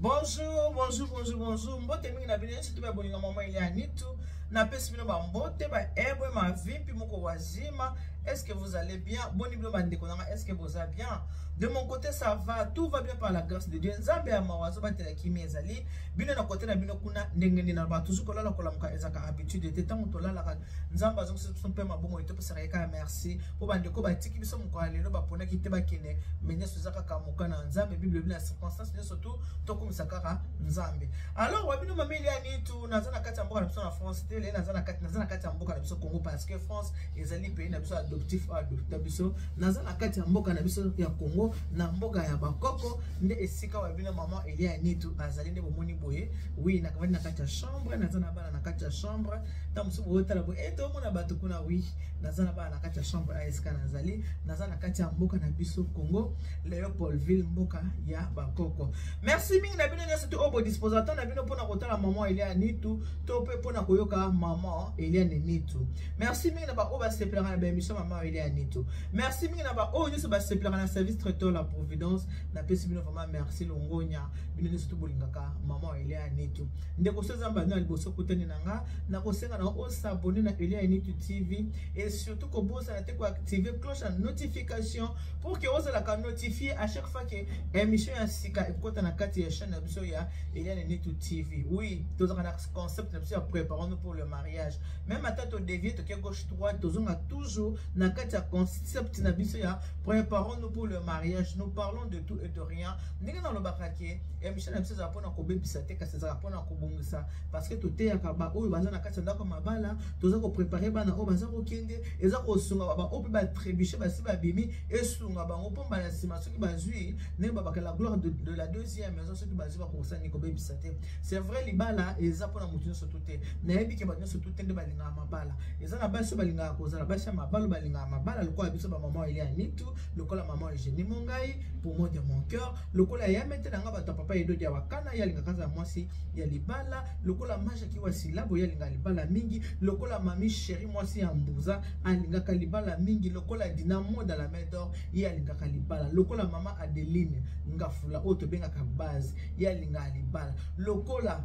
Bonjour, bonjour, bonjour, bonjour. Mbote mingi na bino nyonso to babolinga mama Elia Nitu. Napesi bino ba mbote ba ebwe mavimpi moko wazima. Est-ce que vous allez bien? Boni bino bandeko nanga, est-ce que boza bien? De mon côté ça va, tout va bien par la grâce de Dieu. Nzambe ya mawa azobatela kimia ezali. Bino na côté na bino kuna ndenge nini na ba toujours kolala kolamuka ezaka habitude te tango tolalaka Nzambe azongisa biso mpe mabongo etopesaka ye kaka merci. Po bandeko batiki biso mokolo ya lelo baponaki te bakende, mais nyonso eza kaka mokano ya Nzambe. Bible elobi na circonstance nyonso tu tokumisa kaka Nzambe. Alors wa bino mama Elia Nitu, naza na kati ya mboka na biso na France te, naza na kati naza na kati ya mboka na biso Congo parce que France ezali pays na biso adoptif oyo adopta biso. Naza na kati ya mboka na biso ya Congo, na mboka ya bakoko nde esika wa bino mama Elia Nitu azali nde bomoni boye. Oui, nakavandi na kati ya chambre, naza na bana na kati ya chambre. Ntango mosusu boyotala boye, eh, tomona bato kuna. Oui, naza na bana na kati ya chambre ya esika nazali, naza na kati ya mboka na biso Congo, Leopoldville, mboka ya bakoko. Merci mingi na bino nyonso to oyo bodisposa temps na bino mpona kotala mama Elia Nitu to mpe mpona koyoka mama Elia Nitu. Merci mingi na baoyo basepelaka na baémission mama Elia Nitu. Merci mingi na baoyo nyonso basepelaka na service traiteur la Providence. Napesi bino vraiment merci longonya bino nyonso to bolingaka mama Elia Nitu. Ndeko so eza mbanda ya liboso okutani na nga, nakosenga na osabone na Elia Nitu TV et surtout kobosana te koactive cloche ya notification pour que ozalaka notifié à chaque fois que émission ya sika ekota na kati ya chaîne na biso ya Eliane Nitu TV. Oui, tozalaka na concept na biso ya préparons-nous pour le mariage. Même ata to dévier toke gauche droite, tozonga toujours na kati ya concept na biso ya préparons-nous pour le mariage. Nous parlons de tout et de rien. Ndenge nalobaka ke émission na biso ezala mpona kobebisa te, kasi ezalaka mpona kobongisa, parce que toteyaka ba oyo baza na kati ya ndako ya mabala, toza koprépare bana oyo baza kokende, eza kosunga ba oyo mpe batrébuche basi babimi, esunga bango mpo mbala nsima soki bazwi ndenge babaka la gloire de la deuxième maison, soki bazwi bakokosani kobebisa te. C'est vrai, libala eza mpona moto nyonso tu te. Nayebi ke bato nyonso tu te nde balingaka mabala. Eza na basi oyo balingaka kozala basi ya mabala, oyo balingaka mabala lokola biso bamama Elia Nitu, lokola mama Eugénie Mongai, pour moi de mon cœur, lokola ya mete na nga bato ya papa Edodi ya Wakana, ye alingaka azala mwasi ya libala, lokola Majaki wa Silabo, ye alingaka libala mingi, lokola mami chéri mwasi ya Mbuza alingaka libala mingi, lokola Dina Moda la main d'or, ye alingaka libala, lokola mama Adeline Ngafula oyo tobengaka base, ye alingaka libala, lokola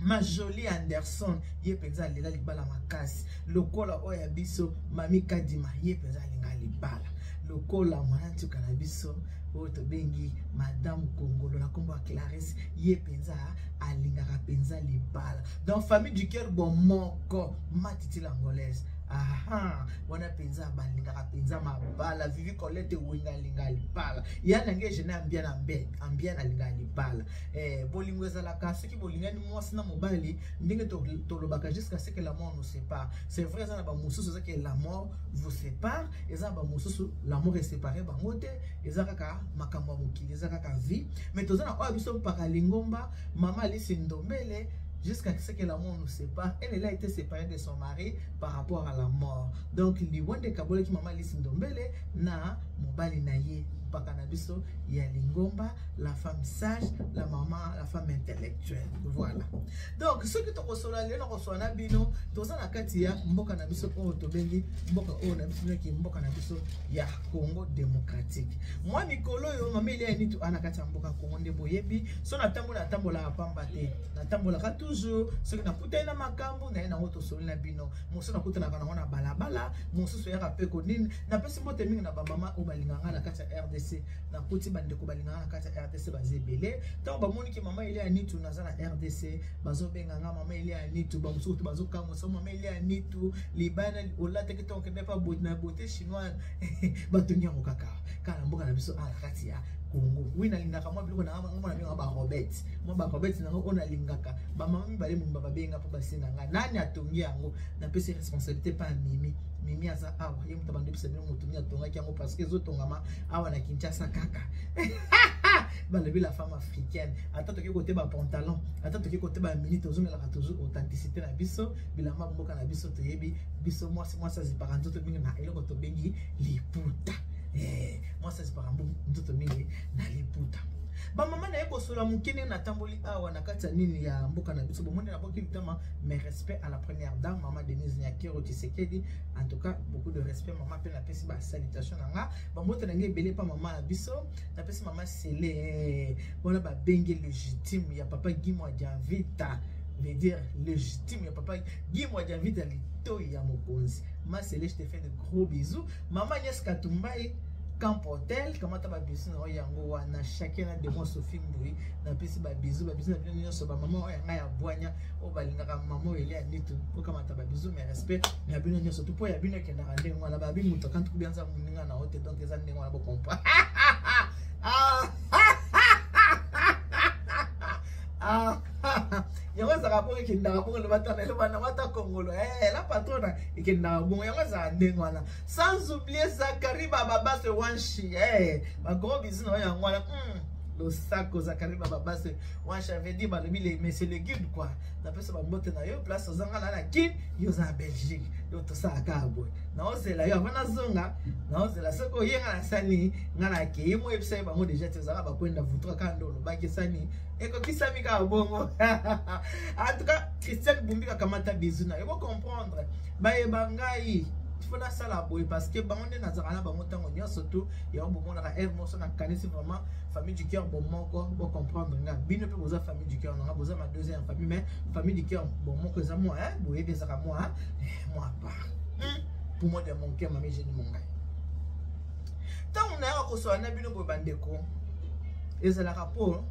ma Jolie Anderson, ye mpenza alela libala makasi, lokola oyo ya biso mami Kadima, ye mpenza alingaka libala, lokola mwana ntuka na biso oyo tobengi Madame Kongolo na nkombo ya Clarisse, ye mpenza alingaka mpenza libala. Donc famille du cœur bomoko matiti l'angolaise, aha, wana mpenza balingaka mpenza mabala. Vivi Colette Wenga alingaka libala, ya nange Eugenie Ambia na mbe Ambia alingaka libala. Bolingo ezalaka soki bolingani mwasi na mobali, ndenge tolobaka jusqu'à ce que la mort nous sépare. C'est vrai, eza na bamosusu eza ke la mort vous sépare, eza na bamosusu la mort esépare bango te, eza kaka makambo ya mokili, eza kaka vie. Mais toza na oyo biso mpaka lingomba mama Alice Ndombele, jusqu'à ce que la mort nous sépare. Elle, elle a été séparée de son mari par rapport à la mort. Donc liwa nde ekabolaki mama Alice Ndombele na mobali na ye, mpaka na biso ya lingomba, la femme sage, la maman, la femme intellectuelle. Voilà. Donc soki tokosola lelo, nakosola na bino, toza na kati ya mboka na biso oyo tobengi mboka oyo na biso noki mboka na biso ya Congo démocratique. Mwa mikolo oyo mama Elia Nitu ana kati ya mboka Congo nde boyebi so natambola, natambolaka pamba te, natambolaka toujours soki nakutani na makambo naye nango tosoli na bino. Mosusu nakutanaka nango na balabala, mosusu eyaka mpe konini. Napesi mbote mingi na bamama oyo balingaka na kati ya RDC. Nakuti bandeko balingaka na kati ya RDC baza ebele. Ntango bamoniki mama Elia Nitu naza na RDC, bazobenga nga mama Elia Nitu. Bamosusu kutu bazokamwisa mama Elia Nitu libana olataki ntongo kende pa na beauté chinoise, batongi yango kaka kaka na mboka na biso na kati ya Congo. Oui, nalingaka mwa biloko na nga, mona benga barobete, mwa barobete nango oyo nalingaka. Bamama mibale momba babenga mpo basenga nga nani atongi yango. Napesi responsabilité pa ya Mimi. Mimi aza awa, ye moto abandebisa bino moto nini atongaki yango, parce que ezotongama awa na Kinshasa kaka. Balobi la femme africaine, ata toki kote ba pantalon, ata toki kote ba mini, tozongelaka toujours authenticité na biso, bilamba mboka na biso. Toyebi biso mwasi, mwasi azipaka nzoto mingi na eloko tobengi liputa. Mwasi azipaka nzoto mingi na liputa. Bamama na ye kosola moke ndenge natamboli awa na kati ya nini ya mboka na biso, bomoni naboki litama. Mais respect à la première dame, mama Denise Nyakero Tshisekedi. En tout cas, beaucoup de respect, mama. Mpe napesi basalutation na nga, bambote na ngai ebele mpa mama na biso. Napesi mama Sele wana babenge légitime ya papa Gimwa Dianvita, veut dire légitime ya papa Gimwa Dianvita, litoi ya mokonzi. Ma Sele, je te fais de gros bisous. Mama Agnès Katumbai Camp Hotel, kamata babisu na oyo yango wana. Chacun na demon Sophie Mbui, napesi babisu, babisu na bino nyonso, bamama oyo yanga ya bwanya, oyo balingaka mama oyo Elia Nitu. Okamata babisu, mais respect na bino nyonso tu, mpo ya bino ekendaka ndenge wana. Babi moto akanti kubianza moninga na yo te, donc eza ndenge wana, bocomprendre. Ah, yango ezalaka bongo, ekendaka bongo. Lobatana eloba nango ata kongolo, eh, la patrona, ekendaka bongo, yango ezalaka ndenge wana. Sans oublier Zakari Bababase Wanshi, eh, bagros bisous na yango wana. Losako Zakari Bababase Wanshi, avait dit balobi le monsieur le guide quoi. Napesa bambote na yo place ozanga na Kin, yo oza na Belgique, yo tosalaka kaka boye. Naozela yo avant nazonga, naozela soki oye nga na sani nga na akei mo oyebisa ye bango déjà te ozalaka bakwenda vutuka kaka nde olobaki sani ekokisami kaka bongo. En tout cas, Christiane Bumbi, kakamata bizu na yo, bocomprendre bayeba ngai fo nasala boye parce que bango nde nazalaka na bango ntango nyonso tu. Yango bomonaka ere moso nakanisi vraiment famille du cœur bomoko, bocomprendre nga. Bino mpe boza famille du cœur nanga, boza ma deuxième famille, mais famille du cœur bomoko eza mwa boyebi ezaka mwa mwa part pour moi de mon cœur. Mami Geni Mongai, ntango nayaka kosola na bino boye, bandeko, ezalaka mpo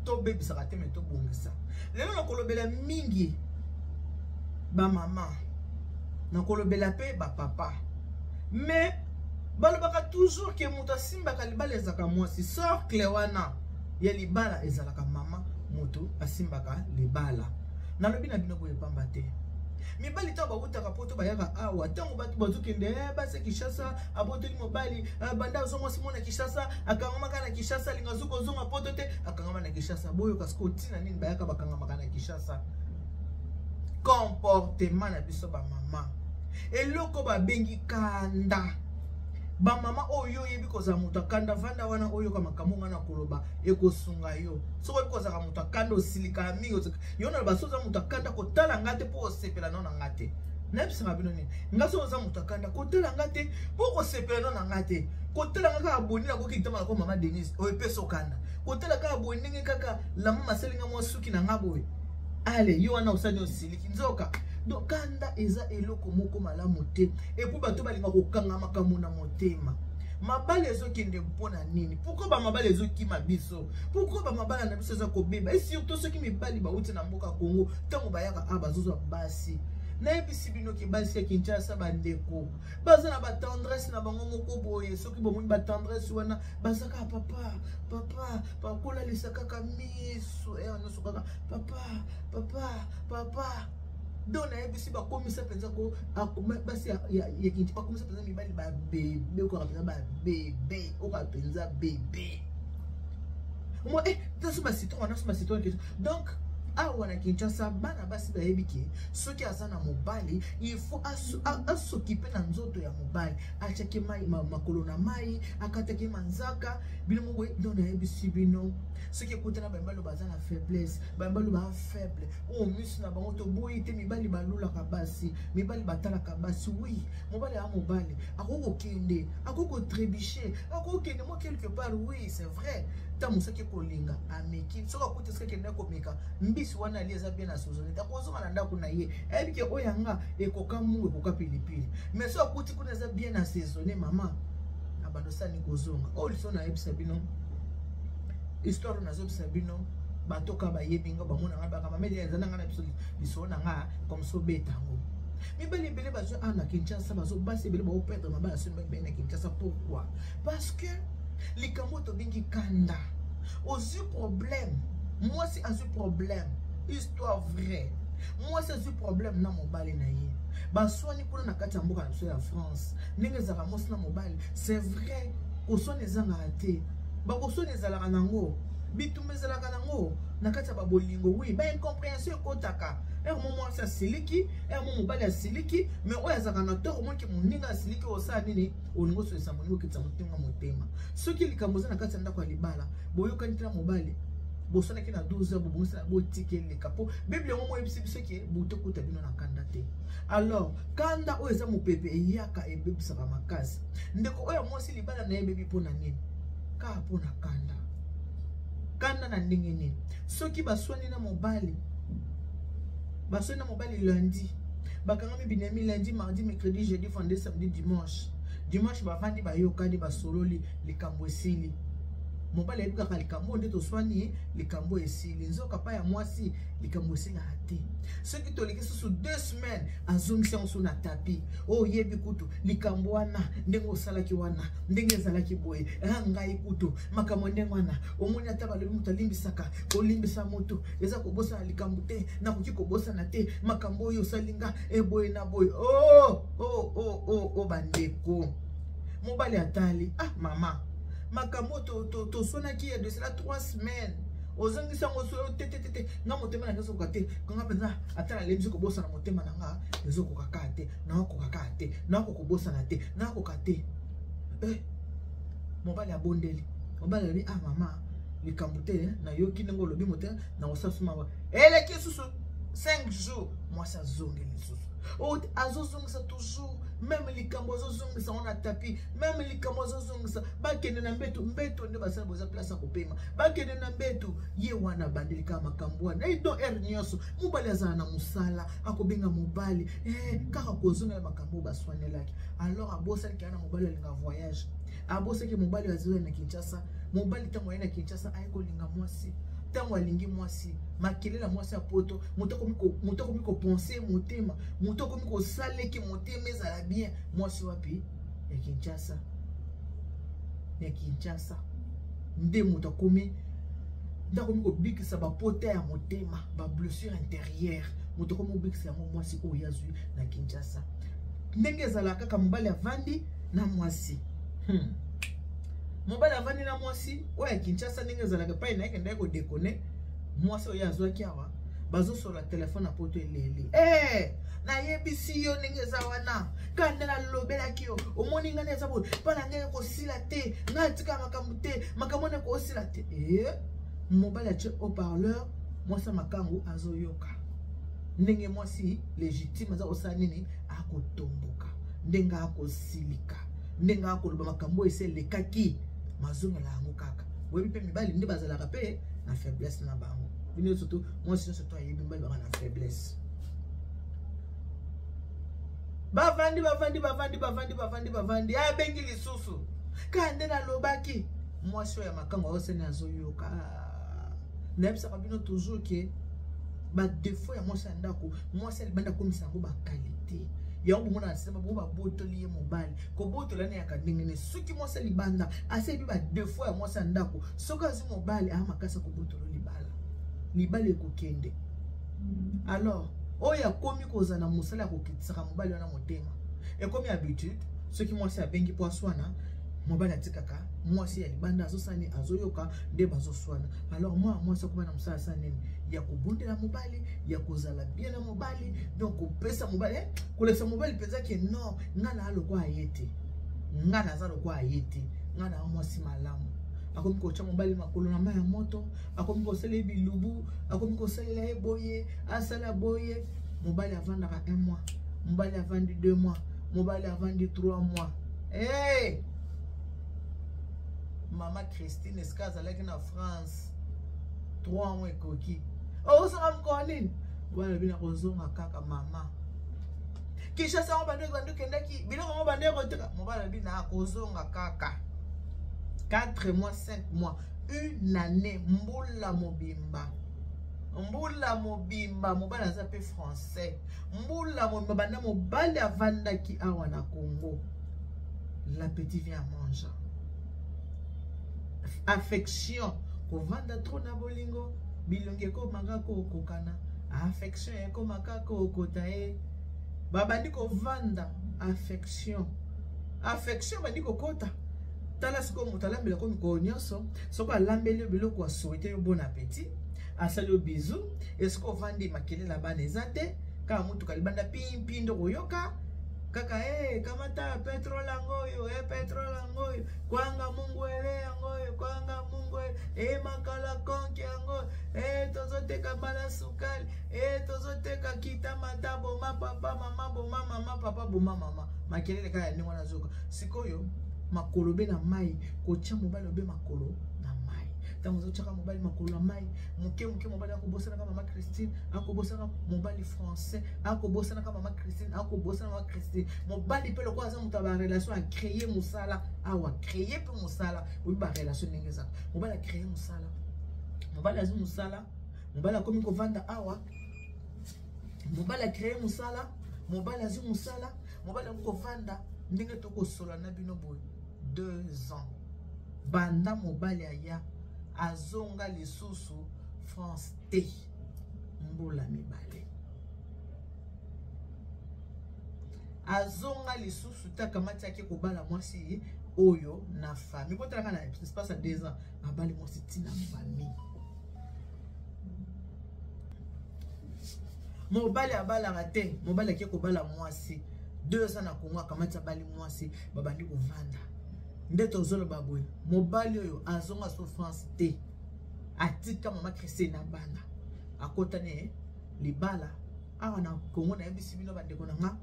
tobebisaka te, me tobongisa. Lelo nakolobela mingi bamama, nakolobela mpe bapapa, mais balobaka toujours ke moto asimbaka libala ezalaka mwasi. Socle wana ya libala ezalaka mama, moto asimbaka libala. Nalobi na bino boye pamba te. Mibali ntango bawutaka poto, bayaka awa, ntango bato bazokende, basi ya Kinshasa abotoli mobali, banda azwa mwasi mona Kinshasa, akangamaka na Kinshasa, alinga azoki kozonga poto te, akangama na Kinshasa. Boyoka sikoyo ntina nini bayaka bakangamaka na Kinshasa. Comportement na biso bamama, eloko babengi kanda. Bamama oyo oyebi kozala moto akanda, vanda wana, oyoka makambo nga na koloba, ekosunga yo. Soki oyebi kozalaka moto akanda, osilikaka mingi, yo na loba, soki oza moto akanda, kotala nga te mpo osepela nao na nga te. Nayebisaka bino nini? Nga soki oza moto akanda, kotala nga te mpo kosepela nao na nga te. Kotala nga kaka boye nde nakoki litama nako mama Denise oyo epesa okanda. Kotala kaka boye ndenge kaka lama masalinga mwa suki na nga boye, ale yo wana osali osiliki nzoka. Donc kanda eza eloko moko malamu te. Epuis bato balinga kokanga makambo na motema. Mabala ezokende mpo na nini? Pourquoi bamabala ezokima biso? Pourquoi bamabala na biso eza kobeba? Et surtout soki mibali bauti na mboka Congo, ntango bayaka a bazozwa basi. Nayebisi bino ke basi ya Kinshasa, bandeko, baza na batendresse na bango moko boye. Soki bomoni batendresse wana, baza kaka papa, papa, bakolalisa kaka miso ere nyonso, kaka papa, papa, papa. Donc nayebisi, bakomisa mpenza ko basi ya Kinshasa bakomisa mpenza mibali babebe, okaka mpenza babebe, okaka mpenza bebe mo taso bacitron wana, so bacitron. Donc awa na Kinshasa, bana basi bayebi ke soki aza na mobali, il faut asokipe na nzoto ya mobali, atiaki mai makolo na mai, akataki manzaka, bino moko. Donc nayebisi bino, soki ekutana bamibali baza na faiblesse, bamibali baa faible oyo miso na bango, toboyi te. Mibali balulaka basi, mibali batalaka basi. Oui, mobali aya mobali akoki kokende, akoki kotrébucher, akoki kokende mwa quelque part. Oui, c'est vrai. Ntango soki kolinga ameki, soki akuti soki akende komeka mbisi wana ali eza bien assaisonné te, akozonga na ndako na ye, ayebi ke oyo yanga ekoka mungu, ekoka pilipili. Mais soki akuti kuna eza bien assaisonné, mama abanda osani kozonga. Oyo liso nayebisa bino, histoire nazobisa bino, bato ka bayebi nga, bamona nga, baka mama eza na nga na biso lisolo na nga comme so beta yango. Mibali ebele bazwa awa na Kinshasa, bazo basi ebele baoperdre mabala soki mibali na Kinshasa. Pourquoi? Parce que likambo tobengi kanda, ozwi problème, mwasi azwi problème. Histoire vraie, mwasi azwi problème na mobali na ye, baswani kuna na kati ya mboka na biso ya France. Ndenge ezalaka mwasi na mobali, c'est vrai, koswana ezangaka te, bakoswana ezalaka nango. Bitumba ezalaka nango na kati ya babolingo, oui, baincompréhension ekotaka. Ere mo mwasi asiliki, ere mo mobali asiliki, mais oyo azalaka na tort, omoniki moninga asiliki, osala nini? Olingi osolisa moninga, okitisa motinga motema. Soki likambo eza na kati ya ndako ya libala, boyokani te na mobali, bosalaki na 12 heures, bobongisa, botika eleka, mpo Bible yango moyebisi biso ke butu ekuta bino na kanda te. Alors kanda oyo eza mopepe eyaka, ebebisaka makasi. Ndeko oyo mwasi, libala na ye ebebi mpo na nini? Kaka mpo na kanda. Kanda na ndenge nini? Soki baswani na mobali, baswani na mobali lundi, bakangami binemi lundi, mardi, mercredi, jeudi, vendredi, samedi, dimanche. Dimanche bavandi, bayokani, basololi, likambo esili. Mobali ayebi kaka likambo nde toswani, likambo esili. Nzoka pa ya mwasi likambo esilaka te. Soki toleki susu 2 semaines, azongisi yango so na tapis. Oyo oyebi kutu likambo wana, ndenge osalaki wana, ndenge ezalaki boye, ngai kutu makambo ndenge wana omoni. Ata balobi moto alimbisaka, kolimbisa moto eza kobosana likambo te. Nakoki kobosana te makambo oyo osali nga eboye na boye. Oh, oh, oh, oh, oh, bandeko, mobali atali: "Ah mama, makambo toswanaki ya de cela 3 semaines, ozongisi yango so te te te te. Nga motema na nga ezokoka te. Kanga mpenza, ata nalembisi kobosana, motema na nga ezokoka kaka te. Naokoka kaka te, nakoka kobosana te, nakoka te." Eh, mobali abondeli. Mobali alobi: "Ah mama, likambo te, nayoki ndenge olobi, motema nakosala suma." Eleki susu 5 jours, mwasi azongeli lisusu, azozongisa toujours même likambo, azozongisa ngo na tapis, même likambo azozongisa. Bakende na mbeto, mbeto nde basala boza place ya kopema. Bakende na mbeto, ye wana abandeli kaka makambo wana. Don heure nyonso mobali azala na mosala, akobenga mobali, kaka kozongela makambo oyo baswanelaki. Alors abosaniki wana mobali alinga voyage, abosaki mobali azoya na Kinshasa. Mobali ntango aye na Kinshasa, aye kolinga mwasi. Ntango alingi mwasi, makelele ya mwasi ya Poto, moto akomi kopenser motema, moto akomi kosaleki motema ezala bien. Mwasi wapi? Ya Kinshasa, ya Kinshasa nde moto akomi, nde akomi kobikisa bapota ya motema, bablessure intérieure. Moto akomi kobikisa yango mwasi oyo azwi na Kinshasa. Ndenge ezalaka kaka, mobali avandi na mwasi. Mobali avandi na mwasi oyo ya Kinshasa, ndenge ezalaka epai na ye, kendaki kodekone mwasi oyo azwaki awa, bazosola telefone na Poto eleli. Hey! Nayebisi yo ndenge eza wana, kanda nalobelaki yo, omoni ngai eza boye, mpa na ngai ekosila te, ngai atika makambo te, makambo wana ekosila te. E mobali atie haut-parleur, mwasi ya makangu azoyoka ndenge mwasi légitime aza kosala nini, akotomboka, ndenge akosilika, ndenge akoloba makambo oyo esi elekaki, mazongela yango kaka. Boyebi mpe mibali nde bazalaka mpe na faiblesse na bango. Bino nyonso to mwasi nyonso to ayebi mibali baka na faiblesse. Bavandi, bavandi, bavandi, bavandi, bavandi, bavandi, abengi lisusu kaka nde nalobaki. Mwasi oyo ya makango aosani, azoyoka. Nayebisaka bino toujours ke badéfauts ya mwasi ya ndako, mwasi ya libanda akomisa yango baqualité. Yango bomona na nsima bo babotoli ye mobali, kobotola ne yaka ndenge nini? Soki mwasi ya libanda aseyebi badéfauts ya mwasi ya ndako, soki azwi mobali, aya makasi akobotola libala, libala ekokende. Alors oyo akomi kozala na mosala ya kokitisaka mobali wana motema, ekomi habitude. Soki mwasi abengi mpo aswana, mobali atikaka mwasi ya libanda azosala nini? Azoyoka nde bazoswana. Alors mwana mwasi akoma na mosala asala nini? Ya kobondela mobali, ya kozala bien na mobali, donc kopesa mobali, kolekisa mobali mpenza ke non, nga na lokwa aye te, nga naza lokwa aye te, nga na mwasi malamu. Akomi kotya mobali makolo na mai ya moto, akomi kosalela ye bilubu, akomi kosalela ye boye, asala boye. Mobali avandaka un mois, mobali avandi 2 mois, mobali avandi 3 mois. Hey! Mama Christine esika azalaki na France, 3 mois ekoki, ozonga mokolo nini? Mobali alobi: "Nakozonga kaka mama." Kinshasa yango bando bando kendaki biloko yango bando ekoteka. Mobali alobi: "Nakozonga kaka." 4 mois, 5 mois, une année, mbula mobimba, mbula mobimba. Mobali aza mpe français. Mbula mobimba banda mobali avandaki awa na Congo, l'appétit vient en mangeant, affection, kovanda trop na bolingo, bilongi ekomaka kokokana, affection ekomaka kokota ye. Babandi kovanda, affection, affection bandi kokota. Tala sikoyo, moto alambelako mikolo nyonso, soki alambeli yo biloko, asouhaiter yo bon appétit, asali yo bisou, esika ovandi makelele ya bana eza te, kaka motuka libanda pimpi nde okoyoka kaka e kamata petrole yango oyo, e petrole yango oyo, kwanga mungwele yango oyo, kwanga mungwele, e makala konke yango, e tozoteka mbala sukali, e tozoteka kita mata boma papa mama boma mama papa boma mama, makelele kaka ya ndenge wana. Azoka sikoyo makolo be na mai, kotia mobali obe makolo na mai. Ntango ozotiaka mobali makolo na mai, moke moke mobali akobosanaka mama Christine, akobosanaka mobali français, akobosanaka mama Christine, akobosana mama Christine. Mobali mpe lokola aza moto ya barelation, acréer mosala awa, créer mpe mosala. Oyebi barelation ndenge ezaka. Mobali acréer mosala, mobali azwi mosala, mobali akomi kovanda awa. Mobali acréer mosala, mobali azwi mosala, mobali akomi kovanda. Ndenge tokosola na bino boye, 2 ans banda mobali aya, azonga lisusu France te. Mbula 2 azonga lisusu te. Akamati, ake kobala mwasi oyo na famille. Botalaka, na espace ya 2 ans abali mwasi ntina famille. Mobali abalaka te, mobali ake kobala mwasi 2 ans na Kongo. Akamati, abali mwasi, babandi kovanda. Nde tozoloba boye, mobali oyo azonga so France te. Atika mama Christine na bana, akotani libala awa na Kongo. Nayebisi bino, bandeko na nga,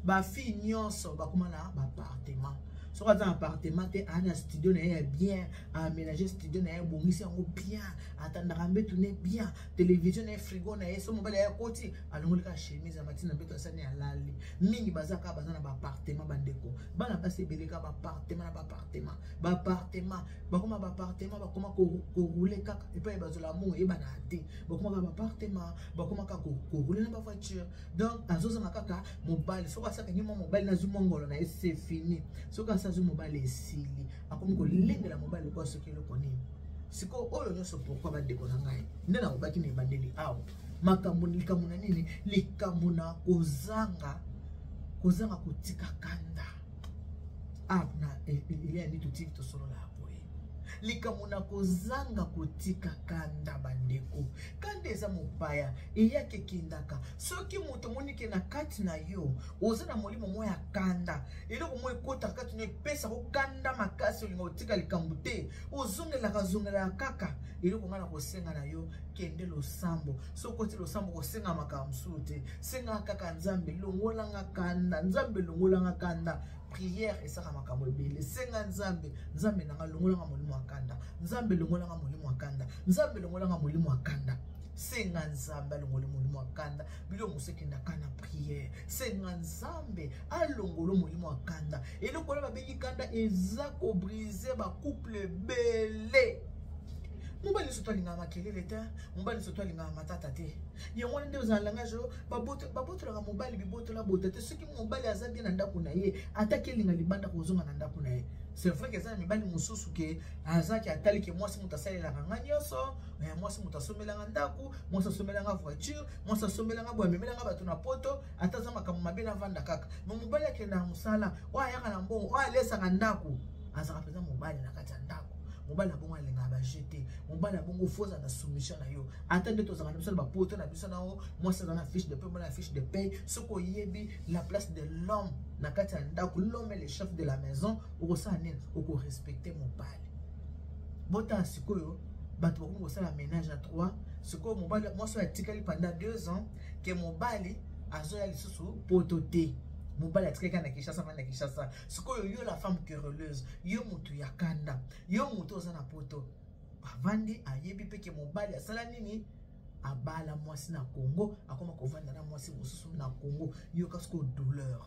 bafille nyonso bakoma na baappartement. Soki aza na appartement te, aa na studio na ye ya bien, aaménager studio na ye, abongisi yango bien, atandaka mbetu ne bien, télévision na ye, frigo na ye. So mobali aya koti, alongoli kaka chemise ya matina mbeto, asani, alali. Mingi baza kaka, baza na baappartement. Bandeko, bana basi ebele kaka baappartement na baappartement, baappartement. Bakoma baappartement, bakoma korouler kaka epai bazwela mbongo eyebana te. Bakoma kaka baappartement, bakoma kaka korouler na bavoiture. Donc azozanga kaka mobali. Soki asakangi mwa mobali, nazwi mwa ngolo na ye, c'est fini. Soki asa azwi mobali, esili. Akomi kolengela mobali lokola soki eloko nini. Sikoyo oyo nyonso pourquoi, bandeko na ngai? Nde nakobaki na ebandeli awa, makambo likambo na nini? Likambo na kozanga kotika kanda. Ah, na elia nini totiki tosolola ya boye? Likambo na kozanga kotika kanda. Bandeko, kanda eza mopaya, eyaki ekendaka. Soki moto omoni ke na kati na yo oza na molimo moko ya kanda, eloko moko ekotaka kati na yo, epesaka okanda makasi, olinga kotika likambo te, ozongelaka zongelaka kaka eloko, ngai na kosenga na yo, kende losambo. Soki okoti losambo, kosenga makambo mosusu te, sengaka kaka: "Nzambe, longolanga kanda. Nzambe, longolanga kanda." Prière esaka makambo ebele. Senga Nzambe: "Nzambe nanga, longolanga molimo ya kanda. Nzambe, longolanga molimo ya kanda. Nzambe, longolanga molimo ya kanda." Senga Nzambe alongoli molimo ya kanda. Biloko mosusu ekendaka na prière. Senga Nzambe alongolo molimo ya kanda. Eloko wana babengi kanda eza kobriser bacouple ebele. Mobali nyonso to alingaka makelele te, mobali nyonso to alingaka matata te. Yango wana nde ozala langage oyo babotolaka mobali bibotola bota te. Soki mobali aza bien na ndako na ye, ataki elinga libanda, kozonga na ndako na ye. C'est vrai ke eza na mibali mosusu ke azaki atali ke mwasi moto asalelaka nga nyonso, mwasi moto asombelanga ndako, mwasi asombelanga voiture, mwasi asombelanga boye, amemelanga bato na poto, ata aza makambo mabe, navanda kaka. Me mobali akendaka mosala, oyo ayaka na mbongo, oyo alesaka ndako, azalaka mpenza mobali na kati ya ndako. Mobali na bongo alingaka baje te. Mobali ya bongo, faut ozala na soumission na yo. Ata nde tozalaka na biso na bapoto na biso nao, mwasi aza na fiche de paie, mona na fiche de paie. Soki oyebi la place de l'homme na kati ya ndako, l'homme est le chef de la maison, okosala nini? Okorespecter mobali. Botala sikoyo, bato bakomi kosala ménage à trois. Sikoyo mobali, mwasi oyo atikali pendant 2 ans ke mobali azoya lisusu poto te, mobali atikali kaka na Kinshasa, vandi na Kinshasa. Sikoyo yo, la femme querelleuse, yo motu ya kanda, yo motu oza na poto, avandi, ayebi mpe ke mobali asala nini? Abala mwasi na Congo, akoma kovanda na mwasi mosusu na Congo. Yoka sikoyo douleur.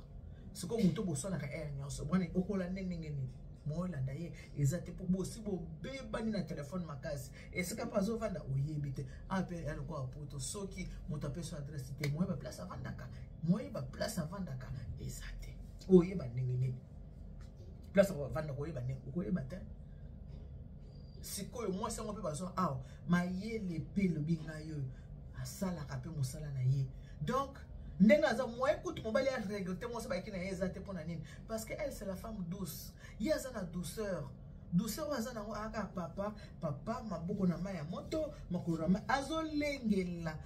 Sikoyo moto boswanaka heure nyonso, bwana, okola nde ndenge nini? Moolanda ye eza te, mpo bosi bobebani na telefone makasi. Esika mpe azovanda oyebi te. Awa mpe ya lokola poto, soki moto apesi adresse te, moyeba place avandaka, moyeba place avandaka eza te. Oyeba ndenge nini place avandaka? Oyeba ndenge okoyeba te. Sikoyo mwasi yango mpe bazwa awa, mayele mpe elobi ngai oyo asalaka mpe mosala na ye. Donc ndenge aza moyen kutu mobali aregretter mwasi bayaki na ye eza te. Mpo na nini? Parce que elle, c'est la femme douce. Ye aza na douceur. Douceur oyo aza nango aka papa papa, maboko na mai ya moto, makolo na mai, azolengela.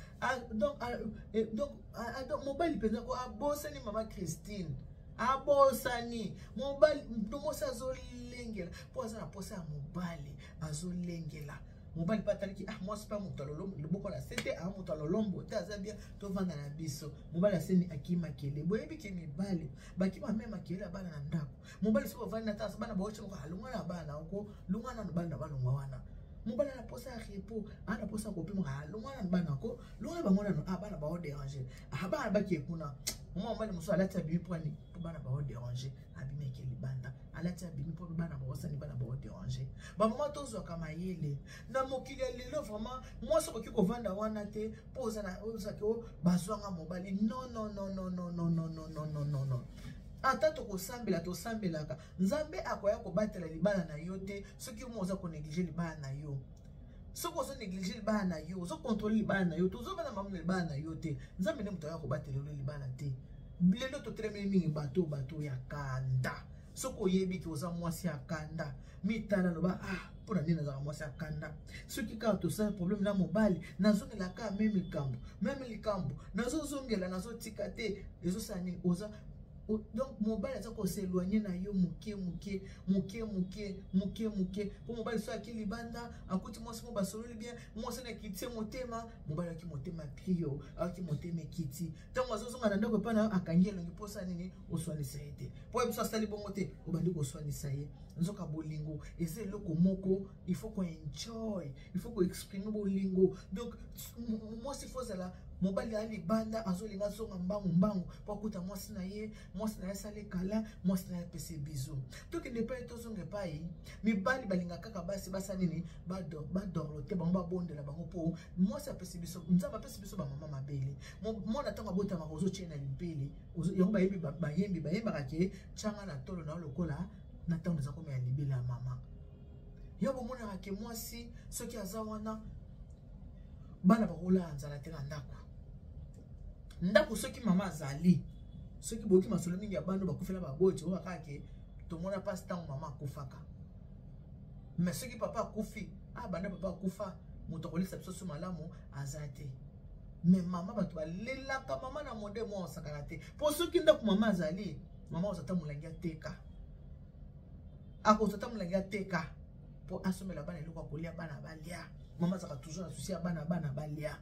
Donc, donc, donc mobali mpenza ko abosani mama Christine, abosani mobali. Mwasi azolengela mpo aza na posa ya mobali, azolengela mobali mpe ataliki: ah, mwasi mpe moto loboko na se te, ah, moto alolombo te, aza bien, tovanda na biso. Mobali aseni akimi makele. Boyebi ke mibali bakima me makele ya bana na ndako. Mobali soki ovandi na tasa, bana baoci moko, alongwa na bana, oko longwa nano, bana balongwa wana. Mobali ana posa ya repos, ana posa ya kopema, alongwa nano bana, ko longwa bango nano. Ah, bana baoderange, ah, bana bakie kuna. Moma mobali mosusu alati, abimi pwani mpo bana baoderange, abimi eke libanda, alati, abimi mpo bana baosani, bana baoderange. Bamama, tozwaka mayele na mokili ya lelo. Vraiment, mwasi okoki kovanda wana te mpo ozaki bazwanga mobali. Non, non, non, non, non, non, non, non, non, non, non, non. Ata tokosambela, tosambelaka, Nzambe akoya kobatela libala na yo te soki yo mo oza konéglige libala na yo. Soki ozo néglige libala na yo, ozocontrôle libala na yo, tozobana mamu na libala na yo te, Nzambe nde moto aya kobatela yo libala te. Lelo totelemeli mingi bato ya kanda. Soki oyebi ke oza mwasi ya kanda, mitala, loba: ah, mpo na nini nazalaka mwasi ya kanda? Soki kaka tosala problème na mobali, nazongela kaka même likambo, même likambo nazozongela, nazotika te. Ezosala nini? Oza donc mobali aza kos'éloigner na yo moke moke, moke moke, moke moke, mpo mobali so aki libanda, akuti mwasi mo basololi bien, mwasi na ekitie motema, mobali aki motema pio, aki motema ekiti. Ntango azozonga na ndako epai na yo, akangi elongi. Mposa nini? Oswanisa ye te, mpo ye biso asali bongo te, obandi koswanisa ye. Nzoka bolingo eza eloko moko, il faut koenjoy, il faut koexprime bolingo. Donc mwasi faut ozala, mobali aya libanda, azolinga azonga mbangu mbangu mpo akuta mwasi na ye, mwasi na ye asali ekala, mwasi na ye apesi bizu. Tokende epai, tozonga epai. Mibali balingaka kaka basi basala nini? Badorlote bango, babondela bango, mpo mwasi apesi biso, Nzambe apesi biso bamama mabele. Mwana ntango abotamaka, ozotie na libele yango. Bayebi, bayembi, bayembaka ke tianga na tolo na yo lokola na ntango naza komela libele ya mama. Yo bomonaka ke mwasi soki aza wana, bana bakolala nzala te na ndako. Ndako soki mama azali, soki boyoki masolo mingi ya bana bakufela baboti, oyo kaka ke tomona mpasi ntango mama akufaka. Mais soki papa akufi, ah, banda papa akufa, moto akolisa biso so malamu aza te. Mais mama, bato balelaka mama na mode mwa osakana te, mpo soki ndako mama azali, mama akozwa ata molangi ateka, akozwa ata molangi ateka mpo asomela bana eloko ya kolia, bana balia. Mama azalaka toujours na souci ya bana, bana balia.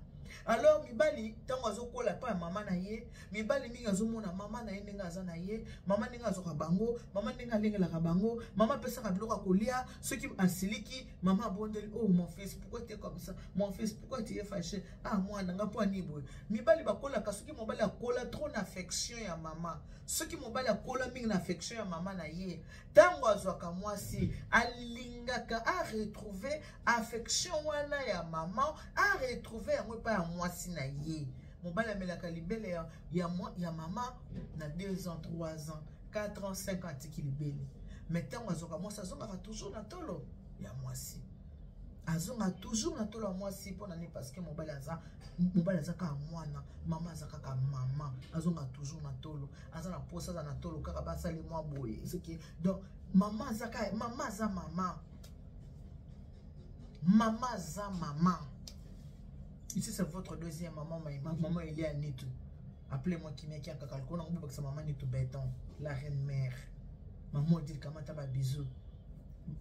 Alors mibali, ntango azokola epai ya mama na ye, mibali mingi azomona mama na ye ndenge aza na ye, mama ndenge azwaka bango, mama ndenge alengelaka bango, mama apesaka biloko ya kolia. Soki asiliki, mama abondeli: oh mon fils, pourquoi tu es comme ça? Mon fils, pourquoi tu es fâché? Ah, mwana nga, mpo ani boye? Mibali bakolaka, soki mobali akola trop na affection ya mama, soki mobali akola mingi na affection ya mama na ye, ntango azwaka mwasi, alingaka aretrouve affection wana ya mama, aretrouve yango epai ya mwasi na ye. Mobali amelaka libele ya mama na 2 ans, 3 ans, 4 ans, 5 ans, atiki libele. Mais ntango azwaka mwasi, azongaka toujours na tolo ya mwasi, azonga toujours na tolo ya mwasi. Mpo na nini? Parce que mobali aza kaka mwana, mama aza kaka mama. Azonga toujours na tolo, aza na posa, aza na tolo kaka basali mwa boye. Soki donc mama aza kaka mama, aza mama, mama aza mama. Ici, c'est votre deuxième maman, ma maman Elia Nitu. Appelez-moi Kimia Kiakaka. Kona ngubakisa maman Nitu Béton, la reine mère. Maman Odile, kamata ba bisous.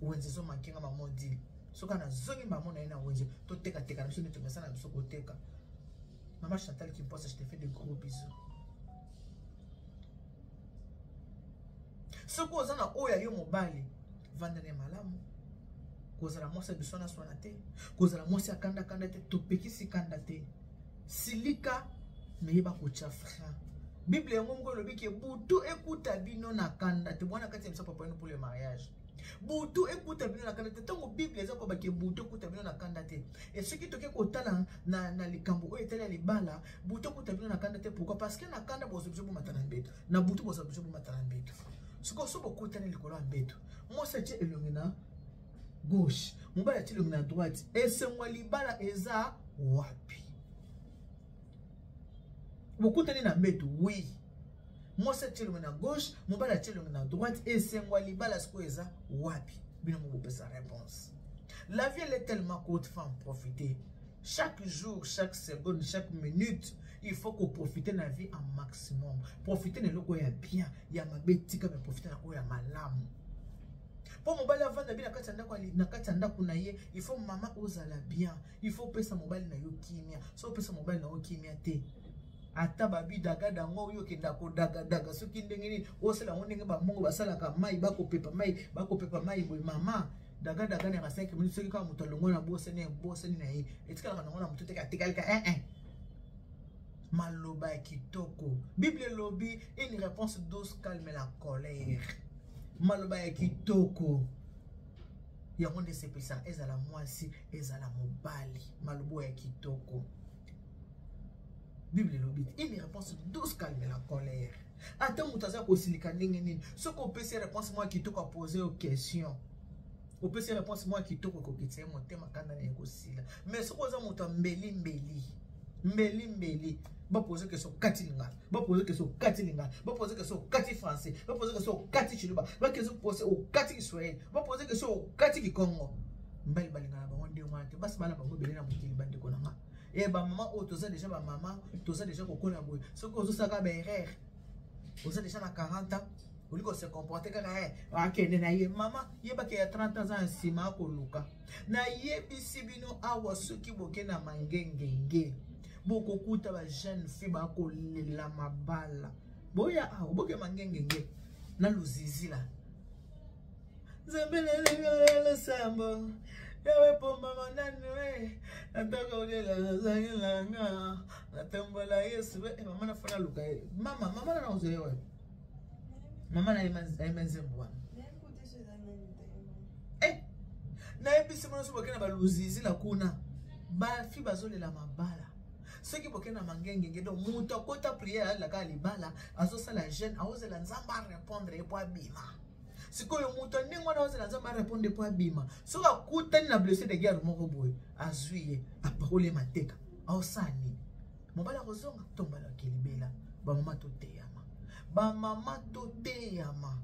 Wenze zo mankenga maman Odile. Soki nazongi mama na ye na wenze, totekateka na biso nde tomesana na biso koteka. Mama Chantal Kimposa, je te fais de gros bisous. Soki oza na oyo ya yo mobali, vanda ne malamu. Kozala mwasi ya biswana swana te, kozala mwasi ya kandakanda te. Topekisi kanda te, silika, mais yeba kotya frein. Bible yango moko elobi ke butu ekuta bino na kanda te. Bwana kati ya biso papa pour le mariage, butu ekuta bino na kanda te. Ntango Bible eza koba ke butu ekuta bino na kanda te, e soki toke kotala na likambo oyo etali ya libala, butu ekuta bino na kanda te. Pourquoi? Parce que na kanda bozwa biso bomata na mbeto, na butu bozwa biso bomata na mbeto. Sikoyo so bokutani likolo ya mbeto, mwasi atie elongi na gauche, mobali atie elongi na droite, esengo ya libala eza wapi? Bokutani na mbeto, oui, mwasi atie elongi na gauche, mobali atie elongi na droite, esengo ya libala sikoyo eza wapi? Bino moko bopesa réponse. La vie, elle est tellement courte, faut en profiter. Chaque jour, chaque seconde, chaque minute, il faut qu'on profite de la vie en maximum. Profiter de l'eau ya bien, ya mabe tika mais profiter na oyo ya malamu. Po mobali avanda bien na kati ya ndako na ye, il faut mama ozala bien, il faut pesa mobali na yo kimia. So pesa mobali na yo kimia te. Ata babi daga dango oyo okenda kodagadaga soki ndenge nini osala yango ndenge bamongo basalaka mai bakopepa mai bakopepa mai boye mama daga daga na 5 minutes soki kaka moto alongwa na bosani ya bosani na ye etikalaka nango na moto te atikalika eh eh maloba ya kitoko. Bible elobi une réponse douce calme la colère. Maloba ya kitoko yango nde esepelisa ezala mwasi ezala mobali. Maloba ya kitoko, Bible elobi une réponse douce calme la colère. Ata moto aza kosilika ndenge nini, soki opesi réponse mwa kitoko, apose yo question, opesi réponse mwa kitoko, ekokitisa ye motema, kanda na ye ekosila. Mais soki oza moto ya mbeli mbeli mbeli mbeli, bapose question okati lingala, bapose question okati lingala, bapose question okati français, bapose question okati chiluba, bapose okati kiswahili, bapose question okati kikongo, mibali balingana bango ndenge wana te. Basi bana bango ebele na mokili, bandeko na nga. E bamama oyo toza deja bamama, toza deja kokola boye, soki ozosalaka baerreur, oza deja na 40 ans, olingi kose comporte kaka e akende na ye, mama yebaki ya 30 ans aza na nsima akoluka. Nayebisi bino awa, soki boke na mangengenge, bokokuta bajeune fille bakolela mabala. Boya awa, boke mangengenge na luzizila. Nzambe lelelelesambo yawe pombama nani we nataka olela nazangi nanga natambola Yesu we. Mama nafana luka ye mama, mama nana ozwa ye wapi? Mama nayemba nzembo wana. Nayebisi bino, so boke na baluzizila kuna, bafi bazolela mabala. Soki boke na mangengenge, donc moto akota priere, alelaka libala, azosala jeune, aozela Nzambe arépondre ye po abima. Sikoyo moto ndenge wana ozela Nzambe arépondre po abima, soki akutani na blessé de guerre moko boye, azwi ye, apakoli ye mateka, aosala nini? Mobali akozonga to mobali akelibela? Bamama toteyama, bamama toteyama.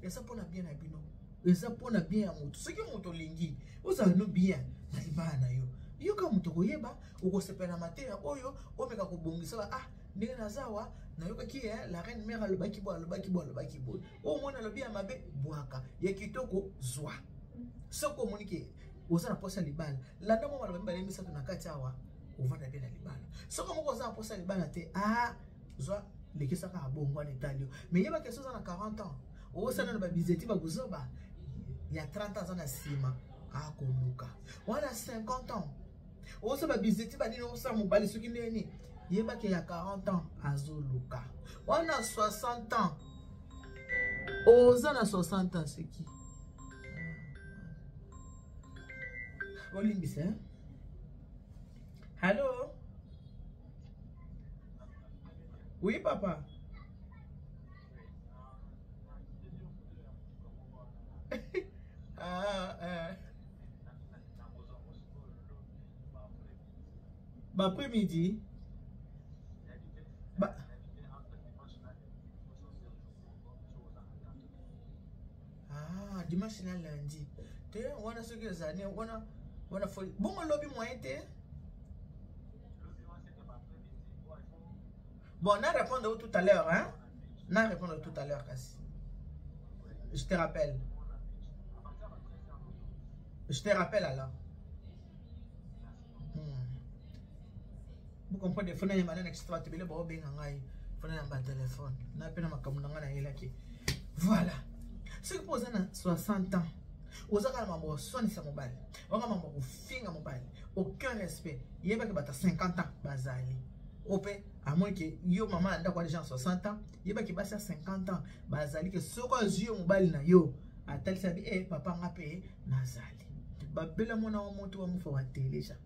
Eza mpona bien na bino, eza mpona bien ya moto. Soki moto olingi ozala no bien na libala na yo, yoka moto koyeba, okosepela na mateya oyo, omeka kobongisa. Ah, ndenge naza awa, nayokaki la reine mère alobaki boye, alobaki boye, alobaki boye. Oyo omoni alobi ya mabe, bwaka, ya kitoko zwa. Soki omoni ke oza na posa libala, landa mwa maloba mibale misato na kati awa, ovanda mpe na libala. Soki moko oza na posa libala te, ah, zwa lekisaka abongo wana etali yo. Mais yebaka, so oza na 40 ans, osala na babizeti bakozoba ya 30 ans aza na nsima akoluka. Wana 50 ans, osala babizeti banini, osala mobali soki ndeni, yebaki ya 40 ans azoluka. Wana 60 ans, oza na 60 ans, seki olimbisa. Allo, oui papa. Ah, ah. Baprès-midi ba... Ah, dimanche na lundi te wana, soki ezali wana wana foli bongo lobi moyen te. Bon, na répondre tout à l'heure, hein, na répondre tout à l'heure kasi. Je te rappelle, je te rappelle alors. Vous comprenez, fona yamba na extra bato ebele baobenga ngai, fona yamba telefone na mpe na makambo na ngai nayelaki. Voilà, soki mpo oza na 60 ans, oza kaka na mambo oswanisa mobali, oka mambo kofinga mobali, aucun respect, yebaki bato ya 50 ans bazali oyo mpe amoni ke yo mama na ndako deja na 60 ans. Yebaki basi ya 50 ans bazali ke soki azwi yo mobali na yo, atalisa bi e papa nga mpe nazali. Babela mwana wa moto wa mufa wa teleja,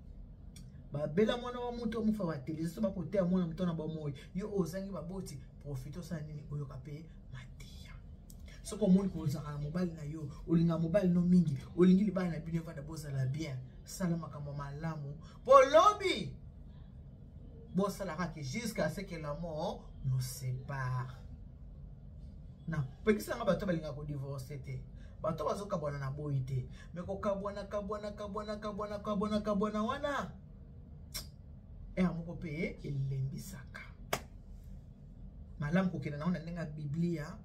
babela mwana wa moto wa mufa wa teleja. So bakoteya mwana moto na bomoi, yo ozangi baboti, profite osala nini, oyoka mpe mateya. Soki omoni kozalaka na mobali na yo, olinga mobali no mingi, olingi libala na bino evanda, bozala bien, sala makambo malamu po lobi bosalaka ke jusqu'à ce que la mort nous sépare. Na pekisa nga bato balingaka kodivorce te. Bato bazokabwana na boyi te, me kokabwana kabwana kabwana kabwana kabwana kabwana wana ere moko mpe elembisaka. Malamu kokende nango na ndenge ya Biblia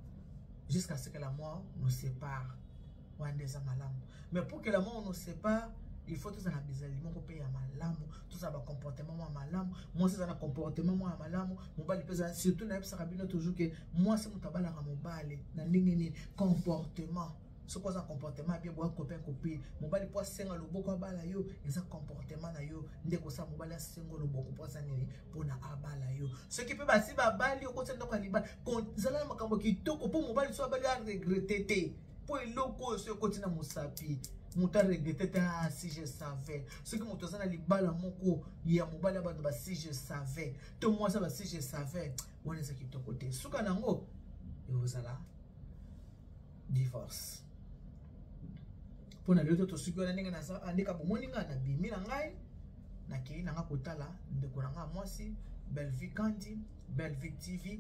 jusqu'à ce que la mort nous sépare. Wana nde eza malamu. Mais pour que la mort nous sépare, il faut tozala na bizaleli moko mpe ya malamu, tozala bacomportement moko ya malamu. Mwasi aza na comportement moko ya malamu, mobali mpe ezala. Surtout nayebisaka bino toujours ke mwasi moto abalaka mobali na ndenge nini? Comportement. Soki oza comportement bien, boya copain copine, mobali mpo asenga loboko abala yo, eza comportement na yo nde kosala mobali asenga loboko mpo aza nini mpona abala yo. Soki mpe basi babali, okotisa ndako ya libala, zala na makambo kitoko mpo mobali so abali aregrete te, mpo eloko oyo so ekoti na mosapi, moto aregrete te. Ah, si je savais. Soki moto aza na libala moko ya mobali ya bato ba si je savais, to mwasi ya ba si je savais, wana eza kitoko te. Suka na yango ekozala divorce. Mpo na lelo to tosuki wana. Ndenge andeka bomoni ngai nabimi na ngai, nakei na ngai kotala ndeko na ngai mwasi Bellevue Kandi, Bellevue TV.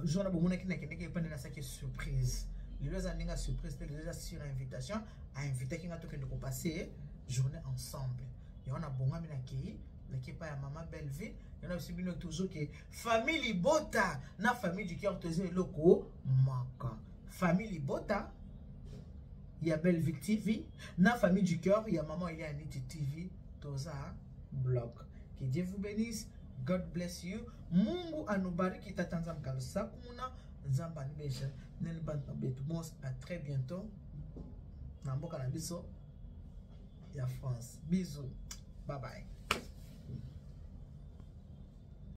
Jour na bomonaki nakendeki epai nde nasalaki surprise. Lelo eza ndenge ya surprise te, lelo eza sur invitation. Ainvitaki ngai tokende kopase journée ensemble. Yango nabongami, nakei, naki epai ya mama Bellevue. Yango nayebisi bino toujours ke famille libota na famille du cœur toza eloko moko. Famille libota ya Bellevue TV na famille du cœur ya maman Elia Niti TV toza blog. Que Dieu vous bénisse. God bless you. Mungu anubariki, tata Nzambe kalusaku muna Nzambe anubesha nene bantu betu mos. À très bientôt na mboka na biso ya France. Bisous. Bye bye.